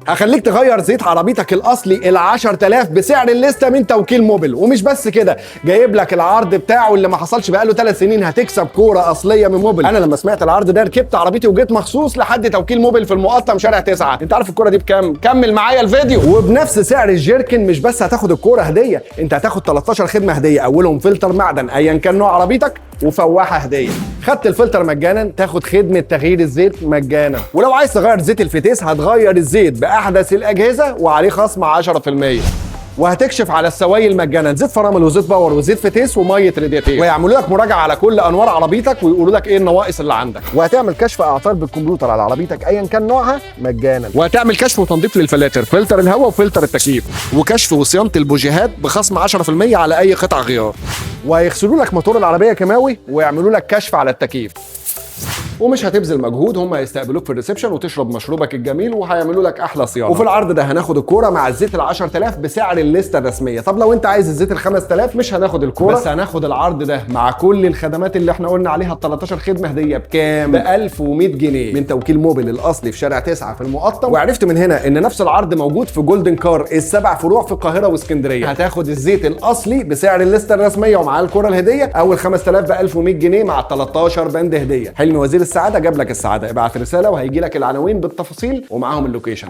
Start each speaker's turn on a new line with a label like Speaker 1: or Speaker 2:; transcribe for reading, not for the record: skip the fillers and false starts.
Speaker 1: هخليك تغير زيت عربيتك الاصلي ال 10000 بسعر الليستة من توكيل موبيل. ومش بس كده، جايب لك العرض بتاعه اللي ما حصلش بقاله 3 سنين، هتكسب كورة اصلية من موبيل. انا لما سمعت العرض ده ركبت عربيتي وجيت مخصوص لحد توكيل موبيل في المقطم شارع 9. انت عارف الكورة دي بكام؟ كمل معايا الفيديو. وبنفس سعر الجيركن مش بس هتاخد الكورة هديه، انت هتاخد 13 خدمة هديه، اولهم فلتر معدن ايا كان نوع عربيتك، وفواحه هديه. خدت الفلتر مجانا، تاخد خدمة تغيير الزيت مجانا. ولو عايز تغير زيت الفتيس هتغير الزيت باحدث الاجهزة وعليه خصم 10%. وهتكشف على السوائل مجانا، زيت فرامل وزيت power وزيت فتيس ومية رادياتير. ويعملوا لك مراجعه على كل انوار عربيتك ويقولوا لك ايه النواقص اللي عندك. وهتعمل كشف اعطال بالكمبيوتر على عربيتك ايا كان نوعها مجانا. وهتعمل كشف وتنظيف للفلاتر، فلتر الهواء وفلتر التكييف، وكشف وصيانة البوجيهات بخصم 10% على اي قطع غيار. وهيغسلوا لك موتور العربية كيماوي ويعملوا لك كشف على التكييف. ومش هتبذل مجهود، هم هيستقبلوك في ال reception وتشرب مشروبك الجميل وهيعملوا لك احلى صيانة. وفي العرض ده هناخد الكورة مع الزيت ال 10000 بسعر الليستة الرسمية. طب لو انت عايز الزيت ال 5000 مش هناخد الكورة، بس هناخد العرض ده مع كل الخدمات اللي احنا قلنا عليها ال 13 خدمة هديه بكام؟ ب 1100 جنيه من توكيل موبيل الاصلي في شارع 9 في المقطم. وعرفت من هنا ان نفس العرض موجود في جولدن كار السبع فروع في القاهرة واسكندريه. هتاخد الزيت الاصلي بسعر الليستة الرسمية ومعاه الكورة الهدية، اول 5000 ب 1100 جنيه مع 13 بند هديه. حلمي وزير السعادة جاب لك السعادة. ابعت رسالة وهيجي لك العناوين بالتفاصيل ومعاهم ال location.